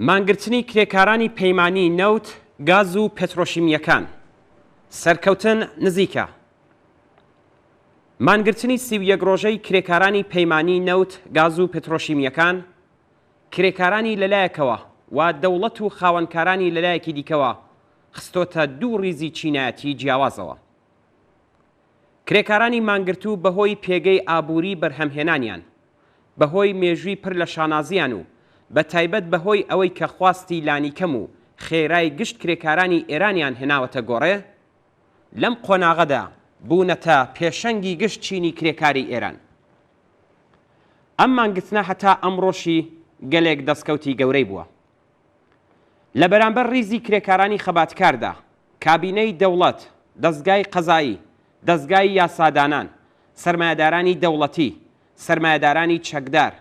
مانگرتنی کرێکارانی پەیمانی نەوت، گاز و پێترۆشیمییەکان، سەرکەوتن نزیکە. مانگرتنی 31 ڕۆژەی کرێکارانی پەیمانی نەوت، گاز و پێترۆشیمییەکان، کرێکارانی لەلایەکەوە و دەوڵەت و خاوەنکارانی لەلایەکی دیکەوە خستۆتە دوو ڕیزی چینایەتی جیاوازەوە. کرێکارانی مانگرتوو بەهۆی پێگەی ئابووری بەرهەمهێنانیان، بەهۆی مێژووی پر لە شانازییان و بە تایبەت بەهۆی ئەوەی کە خواستی لانیکەم و خێرای گشت کرێکارانی ئێرانیان هێناوەتە گۆڕێ، لەم قۆناغەدا بوونەتە پێشەنگی گشت چینی کرێکاری ئێران. ئەم مانگرتنە هەتا ئەمڕۆشی گەلێک دەسکەوتی گەورەی بووە. لە بەرامبەر ڕیزی کرێکارانی خەباتکاردا، کابینەی دەوڵەت، دەزگای قەزایی، دەزگای یاسادانان، سەرمایەدارانی دەوڵەتی، سەرمایەدارانی چەکدار،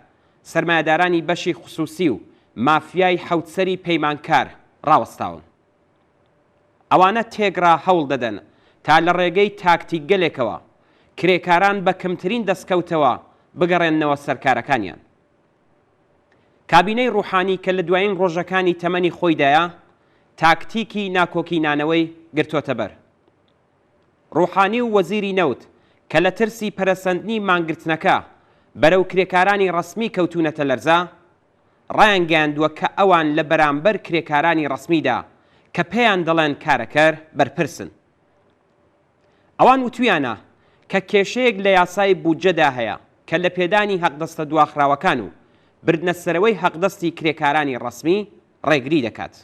سەرمایەدارانی بەشی خسوسی و مافیای حەوتسەری پەیمانکار ڕاوەستاون. ئەوانە تێکڕا هەوڵ دەدەن تا لە ڕێگەی تاکتیکگەلێکەوە کرێکاران بە کمترین دەسکەوتەوە بگەڕێننەوە سەر کارەکانیان. کابینەی ڕوحانی کە لە دوایین ڕۆژەکانی تەمەنی خۆیدایە، تاکتیکی ناکۆکی نانەوەی گرتۆتە بەر. ڕوحانی و وەزیری نەوت کە لە ترسی پەرەسەندنی مانگرتنەکە بەرەو کرێکارانی ڕەسمی کەوتوونەتە لەرزە، ڕایانگەیاندووە کە ئەوان لە بەرامبەر کرێکارانی ڕەسمیدا کە پێیان دەڵێن کارەکەر بەرپرسن. ئەوان وتویانە کە کێشەیەک لە یاسای بودجەدا هەیە کە لە پێدانی هەقدەستە دواخراوەکان و بردنەسەرەوەی هەقدەستی کرێکارانی ڕەسمی ڕێگری دەکات.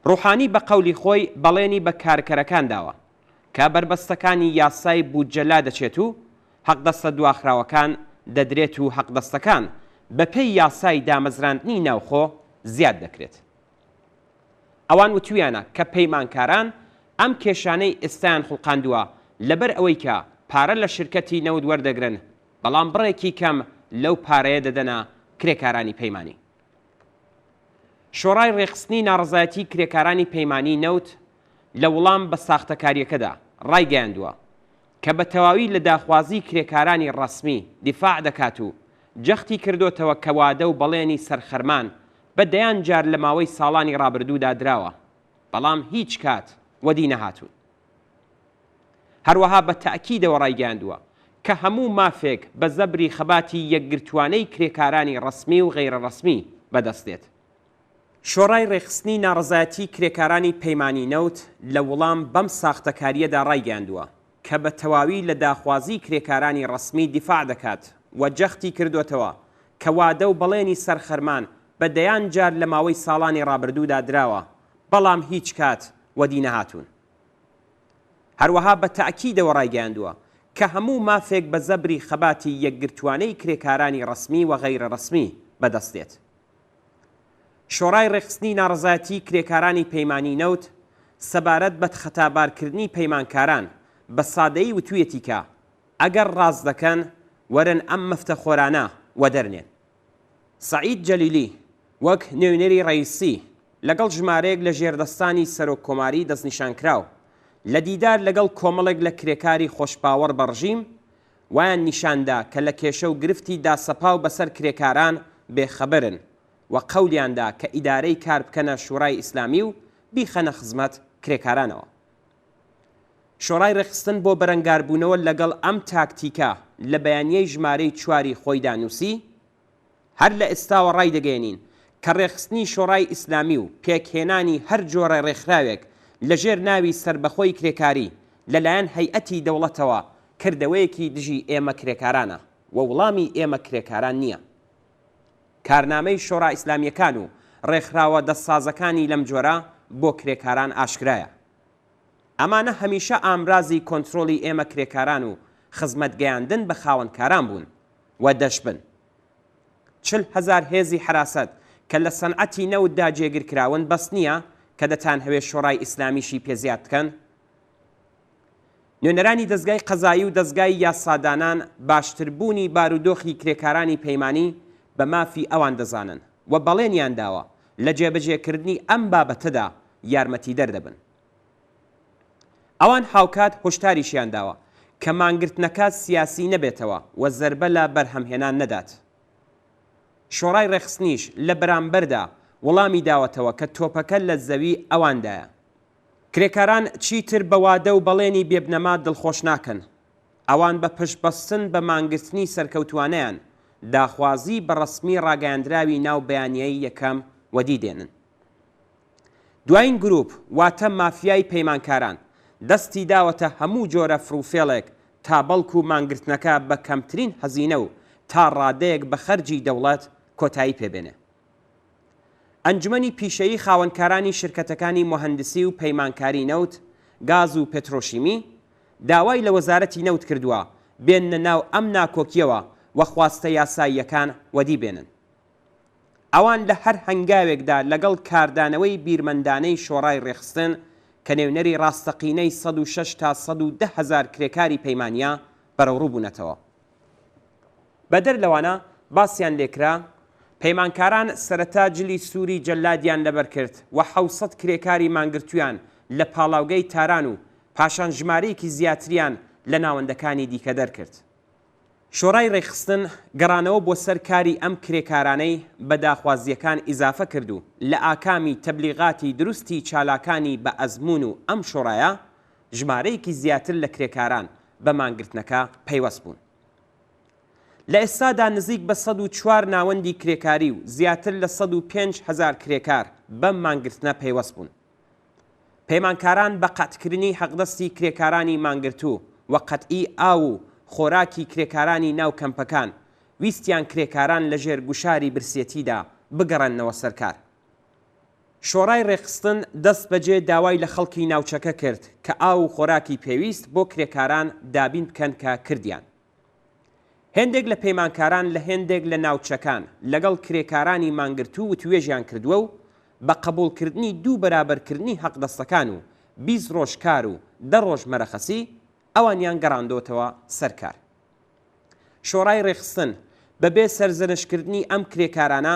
ڕوحانی بە قەولی خۆی بەڵێنی بە کارکەرەکان داوە کە بەربەستەکانی یاسای بودجە لادەچێت و هەقدەستە دواخراوەکان دەدرێت و هەقدەستەکان بەپێی یاسای دامەزراندنی ناوخۆ زیاد دەکرێت. ئەوان وتویانە کە پەیمانکاران ئەم کێشانەی ئێستایان خوڵقاندووە لەبەر ئەوەی کە پارە لە شرکەتی نەوت وەردەگرن بەڵام بڕێکی کەم لەو پارەیە دەدەنە کرێکارانی پەیمانی. شۆڕای ڕێکخستنی ناڕەزایەتی کرێکارانی پەیمانی نەوت لە وڵام بە ساختەکارییەکەدا ڕایگەیاندووە کە بە تەواوی لە داخوازیی کرێکارانی ڕەسمی دیفاع دەکات و جەختی کردۆتەوە کە وادە و بەڵێنی سەرخەرمان بە دەیان جار لە ماوەی ساڵانی ڕابردوودا دراوە بەڵام هیچ کات وەدی نەهاتوون. هەروەها بە تەئکیدەوە ڕایگەیاندووە کە هەموو مافێک بە زەبری خەباتی یەکگرتووانەی کرێکارانی ڕەسمی و غەیرە ڕەسمی بەدەست دێت. شۆڕای ڕێکخستنی ناڕەزایەتی کرێکارانی پەیمانی نەوت لە وڵام بەم ساختەکارییەدا ڕایگەیاندووە کە بە تەواوی لە داخوازیی کرێکارانی ڕەسمی دیفاع دەکات و جەختی کردۆتەوە کە وادە و بەڵێنی سەر خەرمان بە دەیان جار لە ماوەی ساڵانی ڕابردوودا دراوە بەڵام هیچ کات وەدی نەهاتوون. هەروەها بە تەئکیدەوە ڕایگەیاندووە کە هەموو مافێک بە زەبری خەباتی یەکگرتووانەی کرێکارانی ڕەسمی و غەیرە ڕەسمی بەدەست دێت. شۆڕای ڕێکخستنی ناڕەزایەتیی کرێکارانی پەیمانی نەوت سەبارەت بە خەتابارکردنی پەیمانکاران بە سادەیی وتوویەتی کە ئەگەر ڕاست دەکەن وەرن ئەم مفتەخۆرانە وەدەرنێن. سەعید جەلیلی وەک نوێنەری ڕەیسی لەگەڵ ژمارەیەک لە ژێردەستانی سەرۆک کۆماری دەستنیشانکراو لە دیدار لەگەڵ کۆمەڵێک لە کرێکاری خۆشباوەڕ بە ڕژیم وایان نیشان دا کە لە کێشە و گرفتی داسەپاو بەسەر کرێکاران بێ خەبەرن و قەولیان دا کە ئیدارەی کار بکەنە شوڕای ئیسلامی و بیخەنە خزمەت کرێکارانەوە. شۆڕای ڕێکخستن بۆ بەرەنگاربوونەوە لەگەڵ ئەم تاکتیکە لە بەیانیەی ژمارەی چواری خۆیدا نووسی، هەر لە ئێستاوە ڕایدەگەیەنین کە ڕێکخستنی شۆڕای ئیسلامی و پێکهێنانی هەر جۆرە ڕێکخراوێک لە ژێر ناوی سەربەخۆی کرێکاری لە لایەن هەیئەتی دەوڵەتەوە کردەوەیەکی دژی ئێمە کرێکارانە و وڵامی ئێمە کرێکاران نییە. کارنامەی شۆڕا ئیسلامییەکان و ڕێکخراوە دەستسازەکانی لەم جۆرە بۆ کرێکاران ئاشکرایە. ئەمانە هەمیشە ئامرازی کۆنترۆڵی ئێمە کرێکاران و خزمەت گەیاندن بە خاوەنکاران بوون و دەشبن. 40,000 هێزی حەراسەت کە لە سەنعەتی نەوتدا جێگر کراون بەس نییە کە دەتانهەوێ شۆڕای ئیسلامیشی پێ زیاد بکەن؟ نوێنەرانی دەزگای قەزایی و دەزگای یاسادانان باشتربوونی بارودۆخی کرێکارانی پەیمانی بە مافی ئەوان دەزانن و بەڵێنیان داوە لە جێبەجێکردنی ئەم بابەتەدا یارمەتیدەر دەبن. ئەوان هاوکات هۆشداریشیان داوە کە مانگرتنەکە سیاسی نەبێتەوە و زەربە لە بەرهەمهێنان نەدات. شۆڕای ڕێکخستنیش لە بەرامبەردا وڵامی داوەتەوە کە تۆپەکە لە زەوی ئەواندایە. کرێکاران چیتر بە وادە و بەڵێنی بێبنەما دڵخۆش ناکەن. ئەوان بە پشت بەستن بە مانگرتنی سەرکەوتووانەیان، داخوازی بە ڕەسمی ڕاگەیاندراوی ناو بەیانیەی یەکەم وەدی دێنن. دوایین گرووپ، واتە مافیای پەیمانکاران، دەستی داوەتە هەموو جۆرە فڕوفێڵێک تا بەڵکوو مانگرتنەکە بە کەمترین هەزینە و تا ڕادەیەک بە خەرجی دەوڵەت کۆتایی پێ بێنێ. ئەنجومەنی پیشەیی خاوەنکارانی شرکەتەکانی موهەندسی و پەیمانکاری نەوت، گاز و پێترۆشیمی، داوای لە وەزارەتی نەوت کردووە بێننە ناو ئەم ناکۆکییەوە و خواستە یاساییەکان وەدی بێنن. ئەوان لە هەر هەنگاوێکدا لەگەڵ کاردانەوەی بیرمەندانەی شۆڕای ڕێکخستن کە نێونەری ڕاستەقینەی 106 تا 110 هەزار کرێکاری پەیمانییە بەرەوڕوو بوونەتەوە. بەدەر لەوانە باسیان لێکرا، پەیمانکاران سەرەتا جلی سووری جەلادیان لەبەر کرد و 700 کرێکاری مانگرتوویان لە پاڵاوگەی تاران و پاشان ژمارەیەکی زیاتریان لە ناوەندەکانی دیکە دەرکرد. شۆرای ڕێکخستن گەڕانەوە بۆ سەر کاری ئەم کرێکارانەی بە داخوازییەکان ئیزافە کرد و لە ئاکامی تەبلیغاتی دروستی چالاکانی بە ئەزموون و ئەم شۆرایە ژمارەیەکی زیاتر لە کرێکاران بە مانگرتنەکە پەیوەست بوون. لە ئێستادا نزیک بە 104 ناوەندی کرێکاری و زیاتر لە 105 هەزار کرێکار بەم مانگرتنە پەیوەست بوون. پەیمانکاران بە قەتکردنی حەقدەستی کرێکارانی مانگرتوو و قەتعی ئاو و خۆراکی کرێکارانی ناو کەمپەکان، ویستیان کرێکاران لەژێر گوشاری برسێتیدا بگەڕێننەوە سەر کار. شۆرای ڕێکخستن دەست بەجێ داوای لە خەڵکی ناوچەکە کرد کە ئاو و خۆراکی پێویست بۆ کرێکاران دابین بکەن کە کردیان. هێندێک لە پەیمانکاران لە هێندێک لە ناوچەکان لەگەڵ کرێکارانی مانگرتوو وتوێژیان کردووە و بە قەبووڵکردنی دوو بەرابەرکردنی حەقدەستەکان و 20 ڕۆژ کار و دە ڕۆژ مەرەخەسی ئەوانیان گەڕاندۆتەوە سەر کار. شۆرای ڕێکخستن بە بێ سەرزەنشتکردنی ئەم کرێکارانە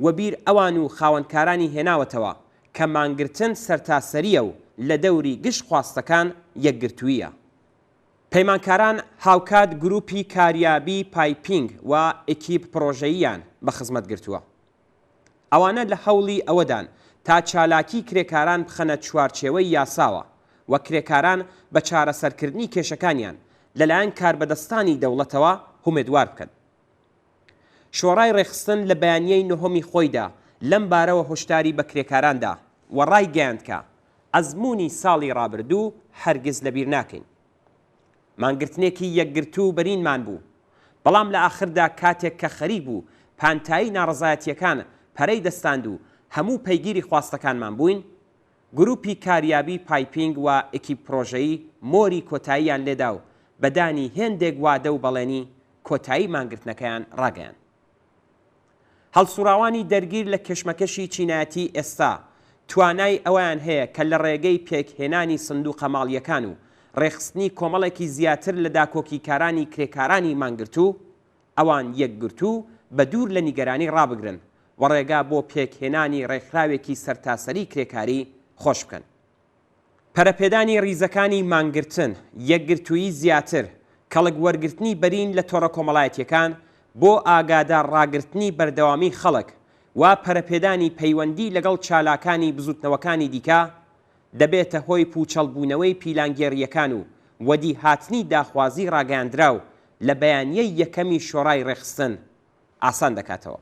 وەبیر ئەوان و خاوەنکارانی هێناوەتەوە کە مانگرتن سەرتاسەرییە و لە دەوری گشت خواستەکان یەکگرتوویە. پەیمانکاران هاوکات گروپی کاریابی پایپینگ و ئێکیپ پڕۆژەییان بە خزمەت گرتووە. ئەوانە لە هەوڵی ئەوەدان تا چالاکی کرێکاران بخەنە چوارچێوەی یاساوە و کرێکاران بە چارەسەرکردنی کێشەکانیان لەلایەن کاربەدەستانی دەوڵەتەوە هومێدوار بکەن. شۆڕای ڕێکخستن لە بەیانیەی نۆهەمی خۆیدا لەم بارەوە هۆشداری بە کرێکاران دا و ڕایگەیاند کە، ئەزموونی ساڵی ڕابردوو هەرگیز لەبیر ناکەین. مانگرتنێکی یەکگرتوو و بەرینمان بوو، بەڵام لە ئاخردا کاتێک کە خەریک بوو پانتایی ناڕەزایەتییەکان پەرەی دەستاند و هەموو پەیگیری خواستەکانمان بووین، گروپی کاریابی پایپینگ و ئێکیپ پرۆژەیی مۆری کۆتاییان لێدا و بە دانی هێندێک وادە و بەڵێنی کۆتایی مانگرتنەکەیان ڕاگەیاند. هەڵسوڕاوانی دەرگیر لە کێشمەکێشی چینایەتی ئێستا توانای ئەوەیان هەیە کە لە ڕێگەی پێکهێنانی سندوقە ماڵییەکان و ڕێکخستنی کۆمەڵێکی زیاتر لە داکۆکیکارانی کرێکارانی مانگرتوو ئەوان یەکگرتوو و بە دوور لە نیگەرانی ڕابگرن و ڕێگا بۆ پێکهێنانی ڕێکخراوێکی سەرتاسەری کرێکاری خۆش بکەن. پەرەپێدانی ڕیزەکانی مانگرتن، یەکگرتوویی زیاتر، کەڵک وەرگرتنی بەرین لە تۆڕە کۆمەڵایەتییەکان بۆ ئاگادار ڕاگرتنی بەردەوامی خەڵک و پەرەپێدانی پەیوەندی لەگەڵ چالاکانی بزووتنەوەکانی دیکە، دەبێتە هۆی پووچەڵبوونەوەی پیلانگێڕییەکان و وەدیهاتنی داخوازی ڕاگەیاندراو لە بەیانیەی یەکەمی شۆرای ڕێکخستن ئاسان دەکاتەوە.